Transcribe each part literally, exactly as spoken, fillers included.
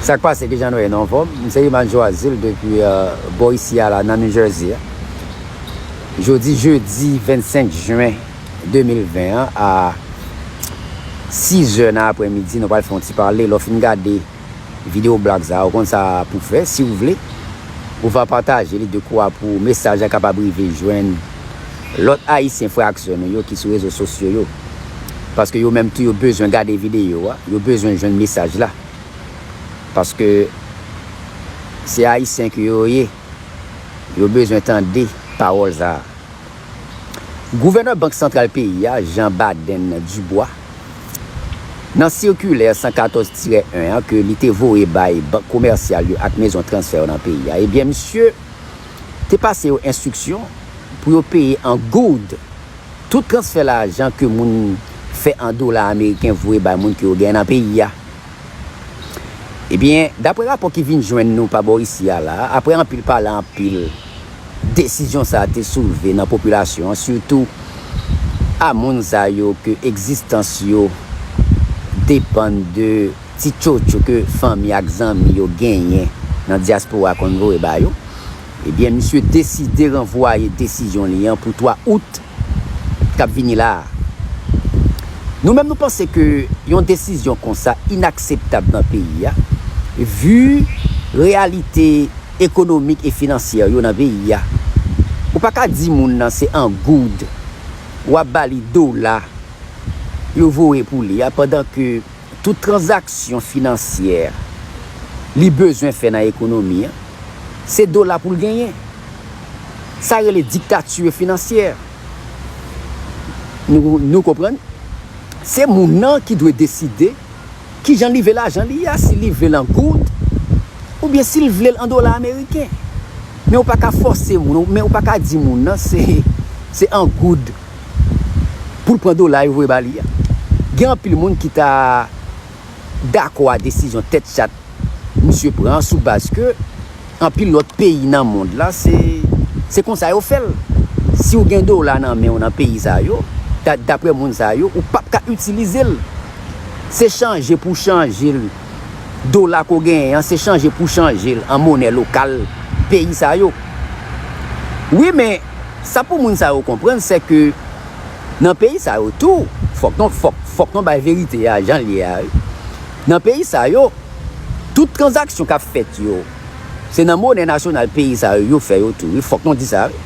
Sa k pase, kijan nou ye, nou anfòm? M se Iman Joazil depi, euh, bò isi a la, nan New Jersey a. Jodi jedi vennsenk jen de mil ven an, a sizè nan aprèmidi, nou pral fè yon ti pale. Lè w fin gade videyo blag sa a, ou konn sa pou w fè, si w vle. Ou va pataje li dekwa pou mesaj la kapab rive jwenn lòt Ayisyen frè ak sè nou yo ki sou rezo sosyo yo. Paske yo menm tou, yo bezwen gade videyo a, yo bezwen jwenn mesaj la. Paske se Ayisyen ke yo ye, yo bezwen tande pawòl sa a. Gouvènè Bank Santral peyi a, Jean Baden Dubois, nan sikilè san katòz tirè en an ke li te voye bay bank komèsyal yo ak mezon transfè yo nan peyi a, ebyen, misye te pase yo enstriksyon pou yo peye an goud tout transfè lajan ke moun fè an dola ameriken voye bay moun ke yo genyen nan peyi a. Ebyen, daprè rapò ki vin jwenn nou pa bò isi a la, aprè anpil pale, anpil desizyon sa a te soulve nan popilasyon an, sitou a moun sa yo ke egzistans yo depann de ti tchotcho ke fanmi ak zanmi yo genyen nan dyaspora konn voye ba yo. Ebyen, misye deside ranvwaye desizyon li an pou twa out k ap vini la a. Nou menm, nou panse ke yon desizyon konsa inakseptab nan peyi a, vi reyalite ekonomik e finansyè yo nan peyi a. Ou pa ka di moun nan se an goud w ap ba li dola yo voye pou li a, pandan ke tout tranzaksyon finansyè li bezwen fè nan ekonomi an, se dola pou l genyen. Sa rele diktati finansyè. Nou, nou konprann? Se moun nan ki dwe deside kijan li vle lajan li a, si li vle l an goud, oubyen si l vle l an dola ameriken. Men ou pa ka fòse moun, men ou pa ka di moun nan se, se an goud pou l pran dola yo voye ba li a. Gen anpil moun ki ta dakò a desizyon tèt chat misye pran an sou baz ke anpil lòt peyi nan mond la, se, se konsa yo fè l. Si w gen dola nan men w nan peyi sa yo, da-, daprè moun sa yo, ou p ap ka itilize l. Se chanje pou w chanje l. Dola ke w genyen an, se chanje pou w chanje l an monè lokal peyi sa yo. Wi, men sa pou moun sa yo konprann, se ke nan peyi sa yo tou, fòk nou, fòk, fòk nou bay verite a jan l ye a, wi. Nan peyi sa yo, tout tranzaksyon k ap fèt yo, se nan monè nasyonal peyi sa yo, yo fè yo tou, wi. Fòk nou di sa, wi.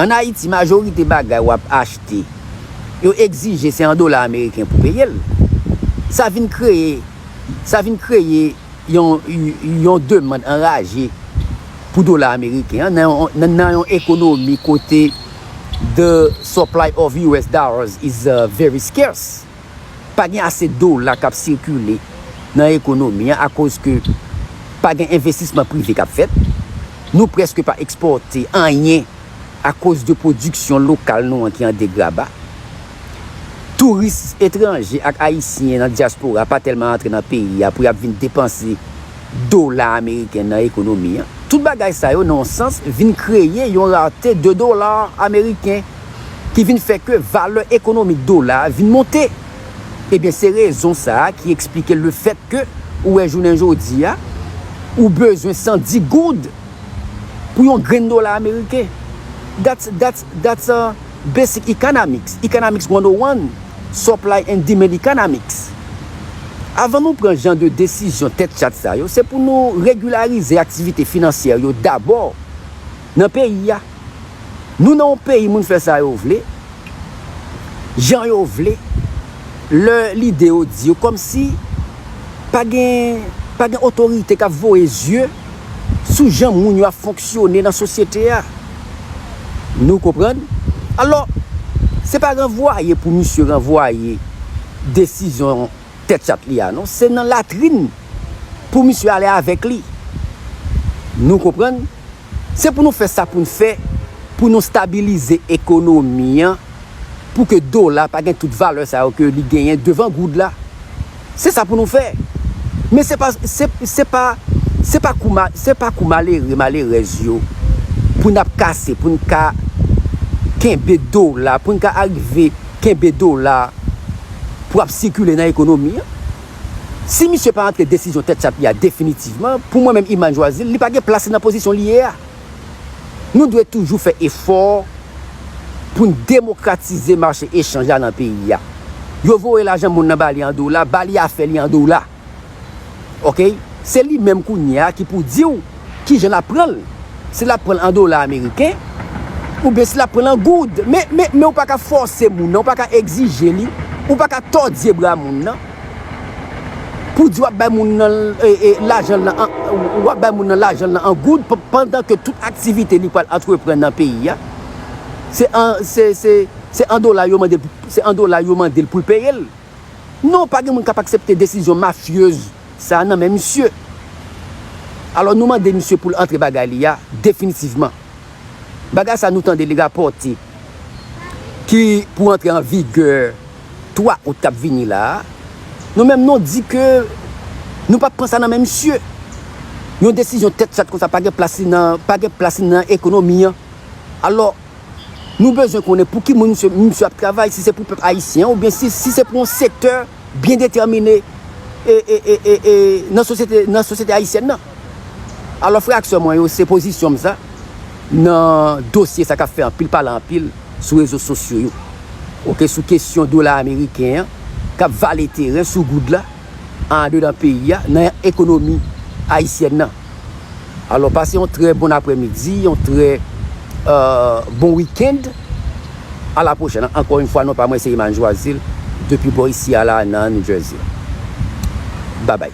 Ann Ayiti, majorite bagay w ap achte, yo egzije se an dola ameriken pou peye l. Sa vin kreye, sa vin kreye yon, yon demann anraje pou dola ameriken an nan yon, nan, nan yon ekonomi kote the supply of U S dollars is, uh, very scarce. Pa gen ase dola k ap sikile nan ekonomi an akoz ke pa gen envestisman prive k ap fèt. Nou prèske pa ekspòte anyen akoz de pwodiksyon lokal nou an ki an degraba. Touris etranje ak ayisyen nan dyaspora pa tèlman antre nan peyi a pou y ap vin depanse dola ameriken nan ekonomi an. Tout bagay sa yo, nan yon sans, vin kreye yon rate de dola ameriken ki vin fè ke valè ekonomik dola a vin monte. Ebyen, se rezon sa a ki eksplike lefèt ke ou wè jounen jodi a, ou bezwen san dis goud pou yon grenn dola ameriken. That's, that's, that's, uh, basic economics, economics one oh one, supply and demand economics. Avan nou pran jan de desizyon tèt chat sa yo, se pou nou regilarize aktivite finansyè yo dabò nan peyi a. Nou nan yon peyi moun fè sa yo vle, jan yo vle, lè lide yo di yo, kòmsi pa gen, pa gen otorite k ap voye zye sou jan moun yo ap fonksyone nan sosyete a. Nou konprann? Alò, se pa ranvwaye pou misye ranvwaye desizyon tèt chat li a, non. Se nan latrin pou misye ale avèk li. Nou konprann? Se pou nou fè sa pou n fè, pou nou stabilize ekonomi an, pou ke dola pa gen tout valè sa yo ke li genyen devan goud la. Se sa pou nou fè. Men se pa, se, se pa, se pa kou ma-, se pa kou malere, malerèz yo pou n ap kase, pou n ka kenbe dola, pou n ka arive kenbe dola pou ap sikile nan ekonomi an. Si misye pa antre desizyon tèt chat li a definitivman, pou mwen menm Iman Jwazil, li pa gen plas li nan pozisyon li ye a. Nou dwe toujou fè efò pou n demokratize mache echanj la nan peyi a. Yo voye lajan moun nan ba li an dola, ba li afè li an dola. Oke? Se li menm kounye a ki pou di w kijan l ap pran l. Si l ap pran l an dola ameriken, oubyen si l ap pran l an goud. Men, men, men ou pa ka fòse moun nan, ou pa ka egzije li, ou pa ka tòdye bra moun nan pou di w ap bay moun nan e, e, lajan l nan an, w ap bay moun nan lajan l nan an goud p- pandan ke tout aktivite li pral antreprann nan peyi a, se an, se, se, se an dola yo mande l, se an dola yo mande l pou l peye l. Non, pa gen moun k ap aksepte desizyon mafyez sa a nan men misye. Alò, nou mande misye pou l antre bagay li a definitivman. Bagay sa nou tande li rapòte ki pou antre an vigè twa out k ap vini la a. Nou menm nou di ke nou p ap pran sa nan men misye. Yon desizyon tèt chat konsa pa gen plas li nan, pa gen plas li nan ekonomi an. Alò, nou bezwen konnen pou ki moun misye, misye ap travay, si se pou pèp ayisyen an, oubyen si, si se pou yon sektè byen detèmine e, e, e, e, e, nan sosyete, nan sosyete ayisyèn nan. Alò, frè ak sè mwen yo, se pozisyon m sa nan dosye sa k ap fè anpil pale anpil sou rezo sosyo yo. Oke, sou kesyon dola ameriken an k ap vale teren sou goud la andedan peyi a, nan ekonomi ayisyèn nan. Alò, pase yon trè bon aprèmidi, yon trè, euh, bon wikenn. A la pwochèn. Ankò yon fwa, non pa mwen se Iman Jwazil, depi bò isi a la nan New Jersey. Babay.